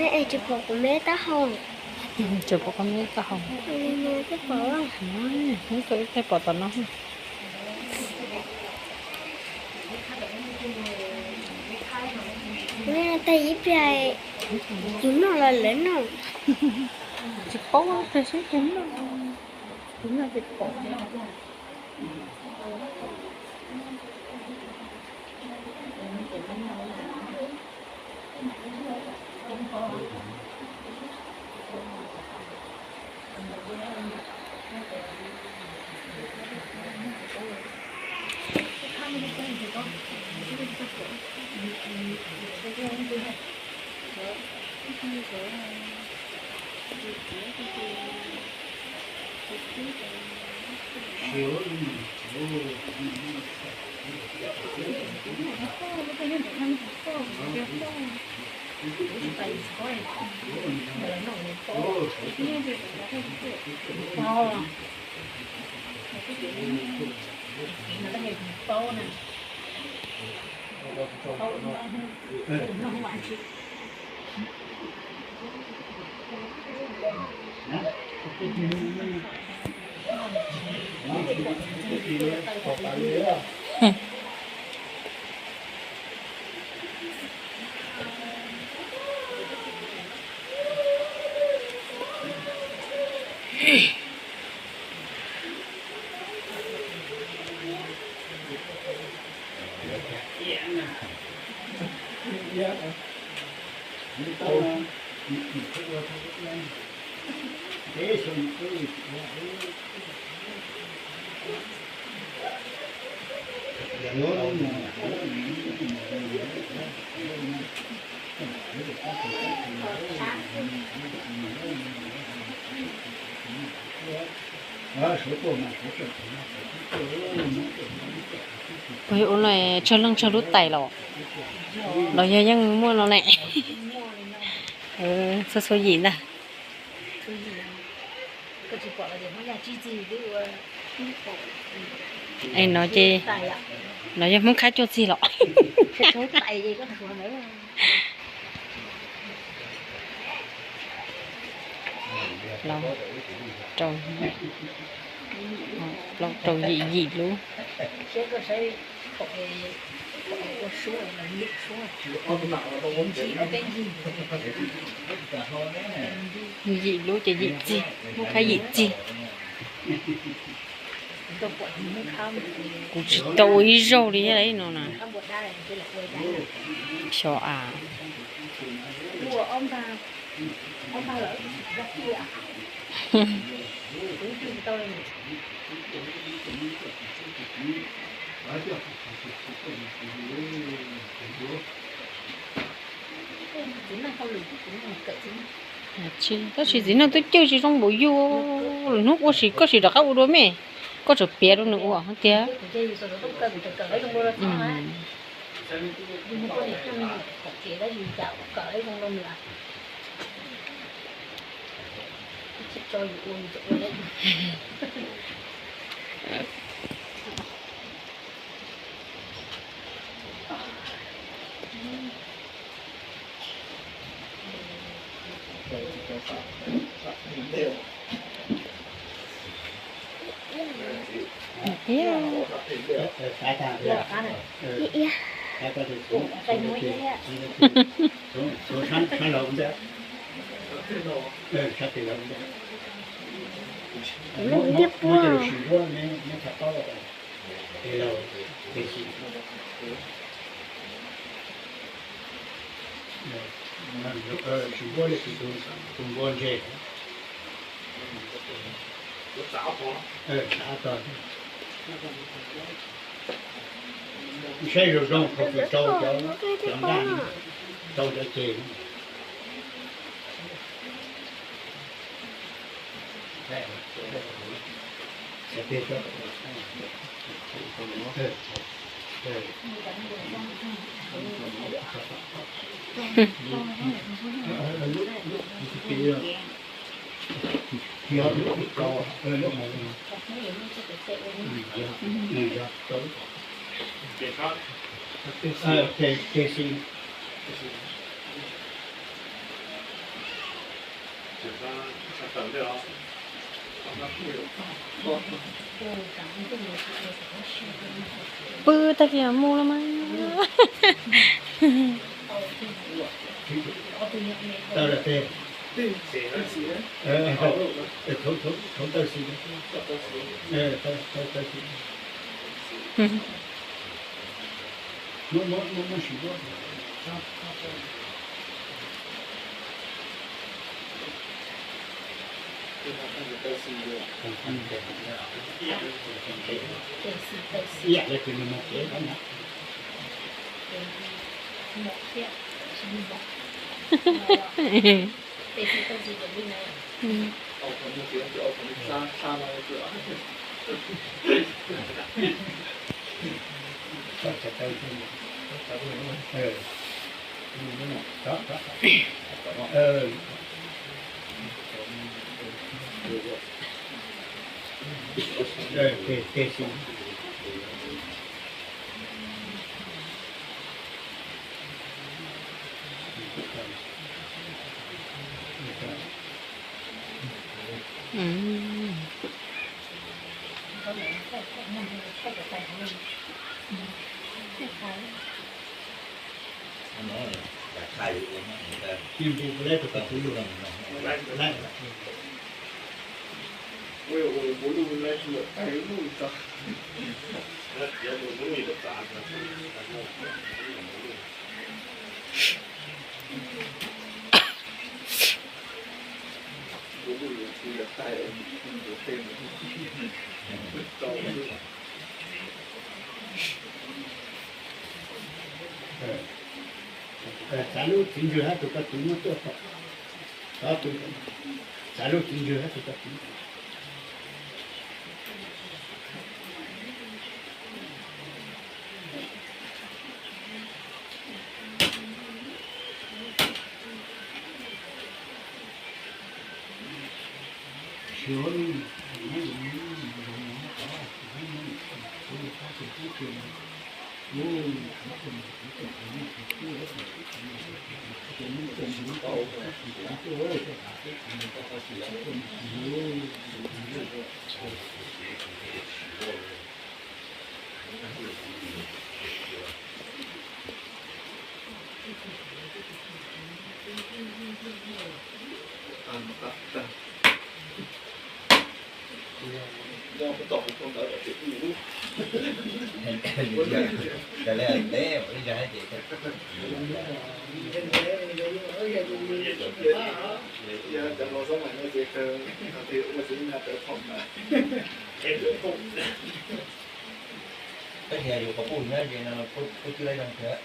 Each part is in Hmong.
Neb es tsis pom kuv me taub hau? Tsis pom koj me taub hau. Twb pom. Twb pom tom no. Kuv tag ib pliag yus noj los lawv noj. Tsis paub, pliag seb tus noj, tus noj tsis pom. Ua no tsawg leej tsawg lub tais los, los yog yeej muaj no ne? Txhua txhua yim ntag. Es no ces, no yog Hmoob Khab cuaj txig los? Rau, rau yim yim lub. Yim lub ces yim txig, Hmoob Khab yim txig. Kuv tsis tau ua ib zaug li thiab no na. Xyov a. Tab sis txiv neej twb cwj tsis zoo npaum yus, lwm hnub ua sis koj sim rov qab ua dua me, koj tseem piav rau nws ua hos tiag. Thiab. Ib iab. Lub ntiab puab. Saib zoo zoo, rau cov, cov ntaj, rau cov ces. Pw tag kis mus los mas. Txav lub txiv ntswg hab tus koj txiv muab tuaj tau. Txav lub txiv ntswg hab tus koj txiv. Tab sis yus qhov puj nyob ze no puj tsis laib zoo thiab.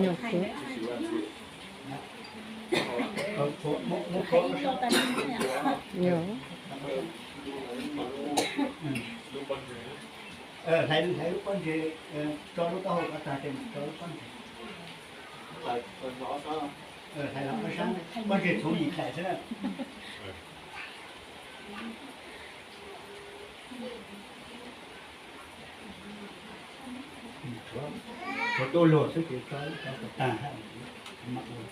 Nyuam qhuav. Yog. Hlais lub pob ntseg, tso lub taub hau kom tag ces tso lub pob ntseg. Hlais los ob sab, pob ntseg txhoov yim thaim xwb na. Tshuav tuaj luag xwb ces tso kom tag mam ua.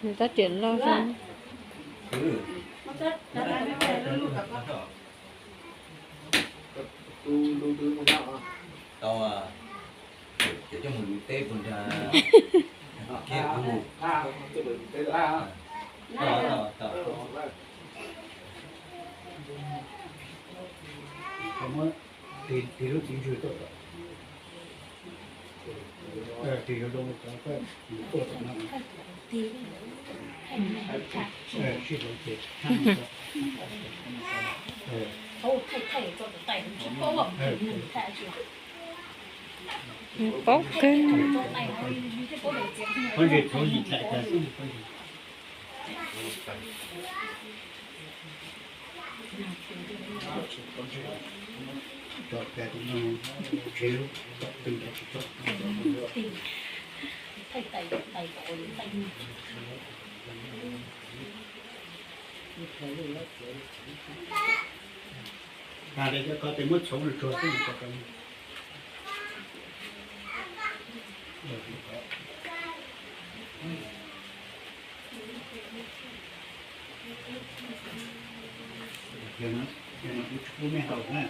Nws tab riam loj zog. Tau, cov coj mus luv teb puas nrag kiag kuv. Tig lub txiv ntswg tuaj tom, tig zoo zoo rau koj tuaj tom no. Sib hlawv ces paub kawg. Pob ntseg txhoov yim thaim tag xwb. Tag li cov ko tes muab txhoov los tsuag xwb. Kuv tsis pub nej haus na.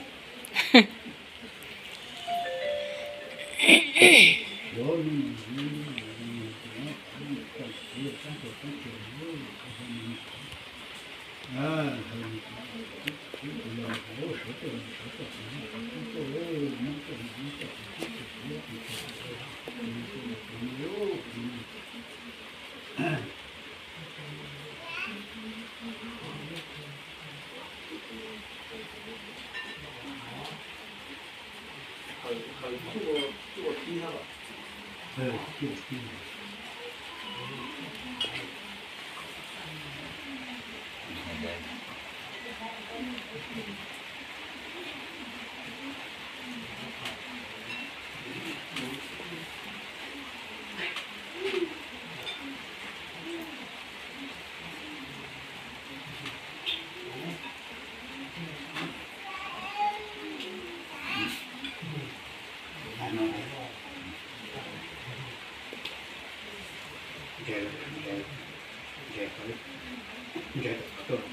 Ntshai tom qhov tuaj,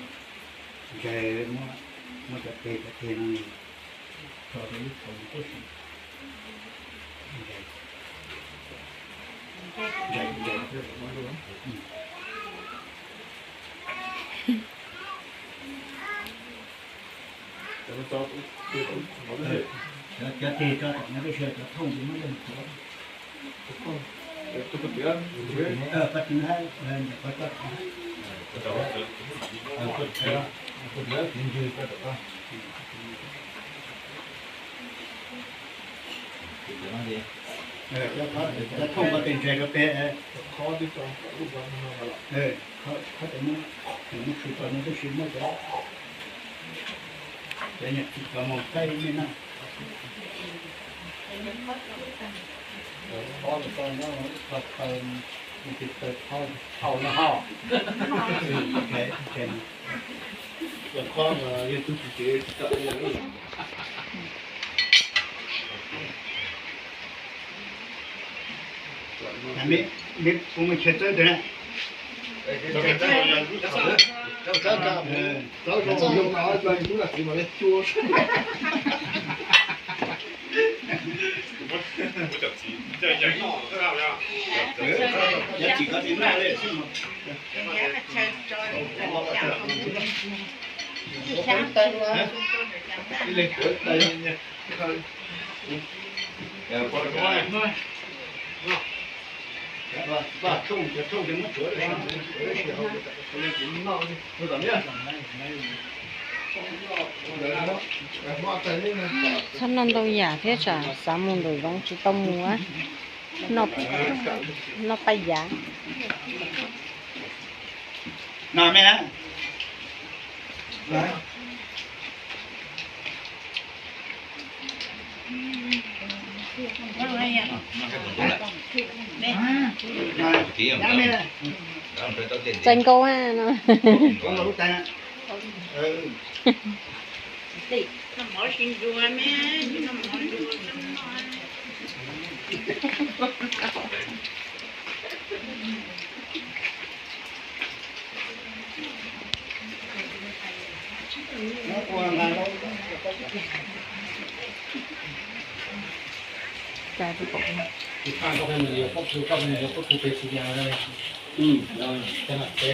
ntshai muab cov peg cov peg no tso rau lub tshau tuaj si. Ntshai, ntshai. Cov tig tso tom no tib si, cov thooj ces muab coj mus tuav. Cov thooj ko tes ntshai rau pem. Qhov tes muab, muab tso no tib si muab cov, cov niam txiv cov mus saib nej na. Qhov no, qhov no, qhov no, qhov no, qhov no, qhov no. Mej kuv mus chaw txawb ntawd na. Cov txiv ko tsis noj li xwb. Txhob noj ntau yam thiab tsam xav mus nraum zoov tsis tau mus a. Noj paj yav. Txais nkaus no.